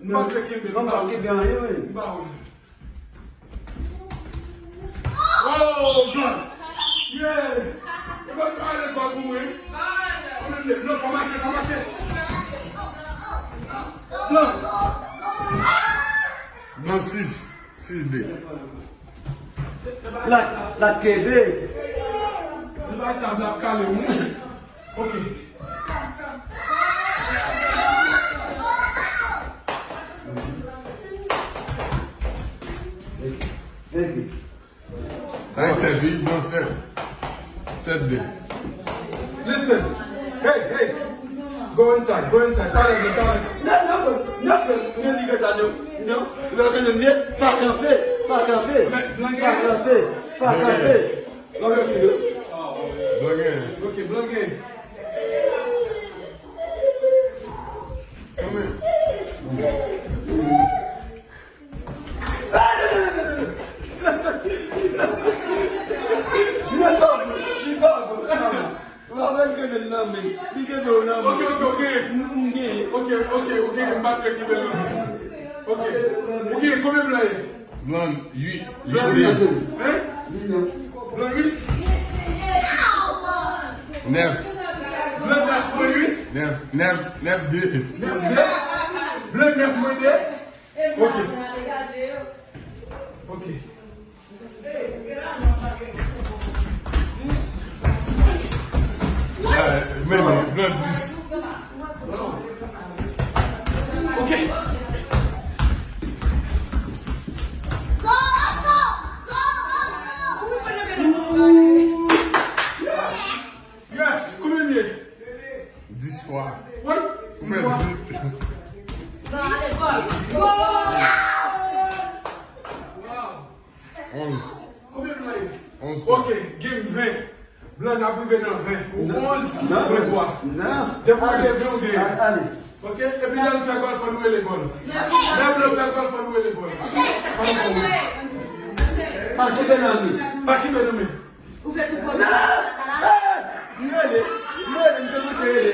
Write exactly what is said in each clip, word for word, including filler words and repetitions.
M pa vle kenbe l, m pa vle. M pa vle. Oh, God! Yeah! E pa ale pa pou mwen. Konbyen de? Non, fò make, fò make. Non. Blan sis, sis de. La, la kenbe. Se pa sa, m ap kale, wi. Ok. Sa e sèt, wi, bon, sèt. Sèt de. Listen. Hey, hey. Go inside, go inside. Talè, talè. Non, non, non, non, non, non, non, non, non, non, non, pa kanpe, pa kanpe, pa kanpe, pa kanpe. Blan gen. Blan gen. Ok, blan gen. Kanmenm. Li pa bon, li pa bon. Mwen kenbe l nan men. Li kenbe w nan men. Ok, ok, ok. M, m genyen. Ok, ok, ok. M pa t kenbe l nan men. Ok. Ou gen konbyen blan ye? Blan uit. Blan uit. Hein? Blan uit. Nèf. Blan nèf mwen uit. Nèf, nèf, nèf de. Nèf de. Blan nèf mwen de. Ok. Ok. Ah, men non, blan dis. Ok. Yes, konbyen l ye? Dis twa. Wi. Konbyen dis? Onz. Konbyen blan ye? Onz twa. Ok, gen ven. Blan ap rive nan ven. Ou onz, mwen twa. Depi w gen ven, ou gen. Ok, epi lè l fè gòl, fò nou rele gòl. Lè blan fè gòl, fò nou rele gòl. Pa kenbe nan men. Pa kenbe nan men. Ou fè tout pwoblèm. Non! Hey! M rele, m rele, m te kouche rele.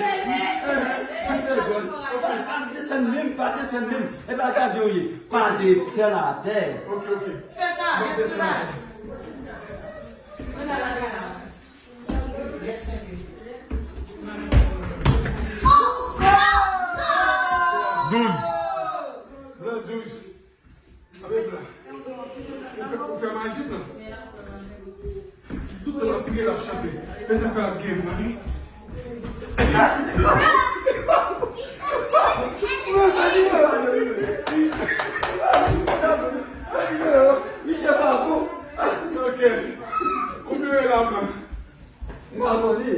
Mwen fè gòl. Ok, pa desann menm, pa desann menm. E pa gade w ye. Pa desann atè. Ok, ok. Fè sa, fè sa. Douz. Blan douz. Ape blan. Ou fè, ou fè maji blan. Tout tan l ap priye, l ap chante. Men sa fè l ap gen mari. Misye pa bon. Ok. Konbyen w ye la, blan? Mwen abòne.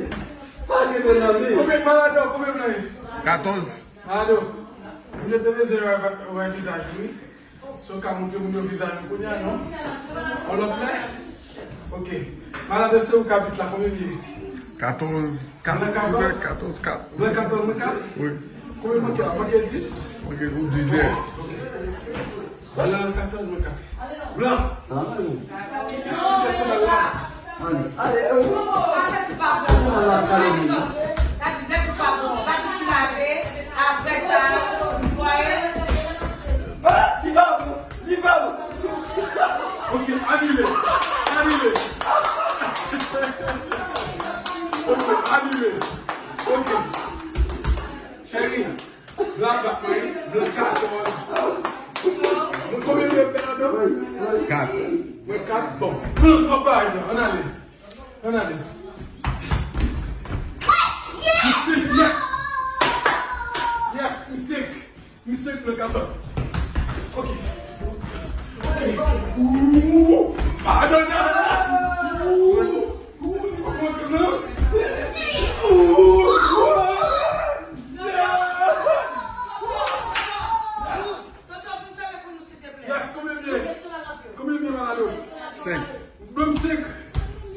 Pa gen pwoblèm, wi. Konbyen, Malado, konbyen blan ye? Katòz. Malado, moun yo te bezwen wè, wè vizaj ou, wi. Si w ka montre moun yo vizaj ou kounye a, non? On lòt lè? Ok. Malado, se ou k abit la, konbyen l ye? Katòz, kat. Mwen katòz? Katòz, kat. Mwen katòz, mwen kat? Wi. Konbyen manke la? Manke dis? Manke ou dis dèyè. Ok. Blan katòz, mwen kat. Blan! Ki pèsonèl la? Ale, ale, e ou? Pèsonèl la, ale, ale. Apre sa, ou netwaye. Ah, li pa bon, li pa bon. Ok, anile, anile. Ok, anile. Ok. Cheri, blan bat mwen, blan katòz. Mwen konbyen mwen pèdi adan? Kat. Mwen kat, bon. Pran kòb bagay la, ann ale. Ann ale. M sink, yes. Yes, m sink. M sink nan katòz. Ok. Ok. Ooh, pardon. Ooh, ooh, ooh, ooh. Yes, konbyen byen? Konbyen byen, Malado? Senk. Ban m senk.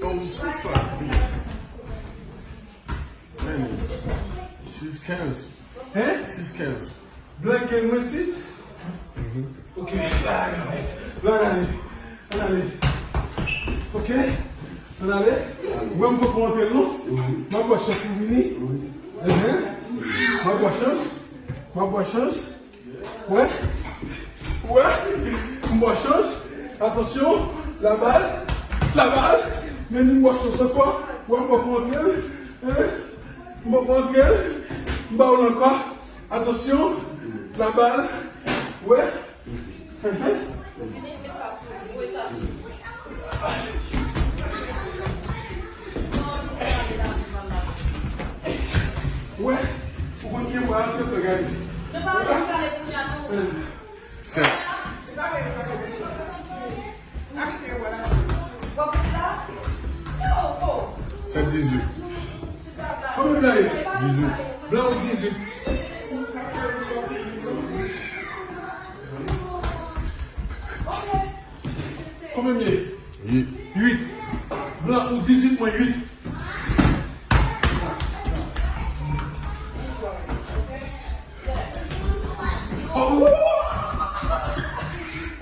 Oh, so sorry. Sis kenz. Hein? Sis kenz. Blan kenz mwen sis? Mhm. Ok. Blan ale. Ann ale. Ok. Ann ale. Mwen m poko antre non. Mhm. M ap ba w chans pou vini. Mhm. M ap ba w chans. M ap ba w chans. Wè, wè, m ba w chans. Atansyon, la balle, la balle. Men m ba w chans ankò. Wè, m poko antre l. Hein? M poko antre l. M ba w l ankò. Atansyon, la balle. Wè. Hein? Ou fini met sa sou, voye sa sou. Wè, ou konn gen mwa antre fè gade. Nou pa antre pale kounye a non. Sèt. Sèt dizwit. Konbyen blan ye? Dizwit. Blan ou dizwit. Konbyen m ye? Uit. Uit. Blan ou dizwit, mwen uit. Oh, oh, oh.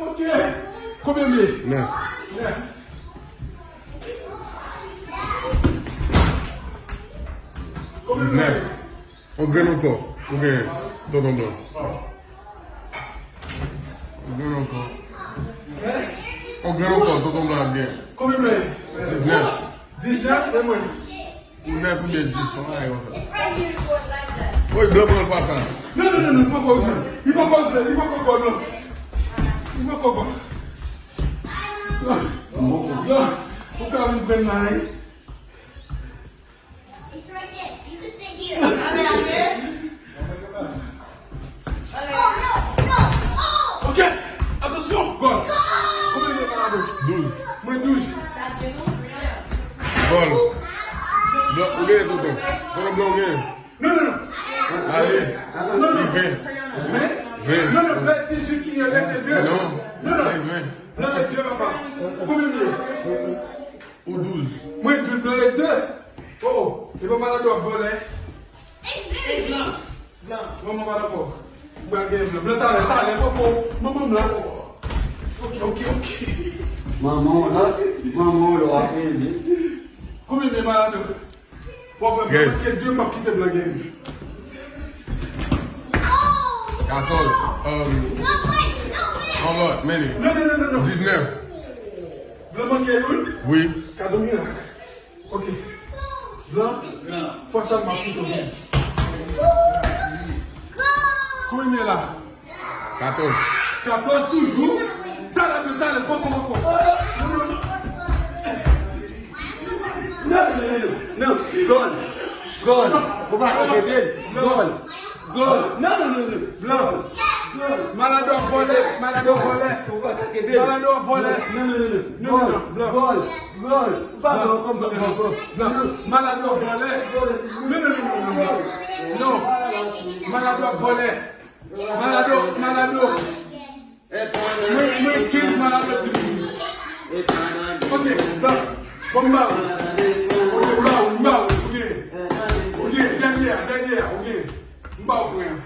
Ok. Konbyen m ye? Nèf. Nèf. Konbyen m ye? Diznèf. On grenn ankò. Ou genyen, tonton blan. On grenn ankò. On grenn ankò, tonton blan ap genyen. Konbyen mwen ye? Diznèf. Diznèf, e mwen? Ou nèf oubyen dis, yon bagay konsa. Woy, blan pran fwa sa. Non, non, non, non, li poko vin. Li poko vin, li poko gòl, non. Li poko gòl. Non, non, ou ka vin pran la, wi. It's right there. You can sit here. Ok, atansyon, gòl. Konbyen de malado? Douz. Mwen douz. Gòl. Blan, ou genyen, tonton. Tonton blan, ou genyen. Non, non, non. Ale. Non, non. Li ven. Ven? Ven. Non, non, blan dizwit, li rete de. Non. Non, non. Li ven. Blan rete de, papa. Konbyen m ye? Ou douz. Mwen douz, blan e de. Oh, oh. E pa malado ap vòlè. Blan. Blan. Manman pa dakò. Ou pral genyen blan. Blan talè, talè, poko. Manman m la. Ok, ok, ok. Manman w la, manman w la w ap rele. Konbyen de malado? W ap wè, blan manke de, m ap kite blan genyen. Katòz. Um, on lòt, meni. Non, non, non, non, non. Diznèf. Blan manke youn? Wi. Kado mirak. Ok. Blan, fwa sa m ap kite w. Konbyen la? Katòz. Katòz toujou. Talè, talè, poko, poko. Non, non, non, non. Non, gòl. Gòl. Ou pa ka kenbe l. Gòl. Gòl. Non, non, non, non. Blan. Gòl. Malado ap vòlè. Malado ap vòlè. Ou pa ka kenbe l. Malado ap vòlè. Non, non, non, non. Non, non, non. Blan. Gòl. Gòl. Blan. Blan. Malado ap vòlè. Non, non, non, non, non. Non. Malado ap vòlè. Malado, malado. Mwen, mwen kenz, malado di m douz. Ok, blan. Bon, m ba ou. Ok, m ba ou, m ba ou. Ou gen. Ou gen, dènye a, dènye a, ou gen. M ba ou pwen an.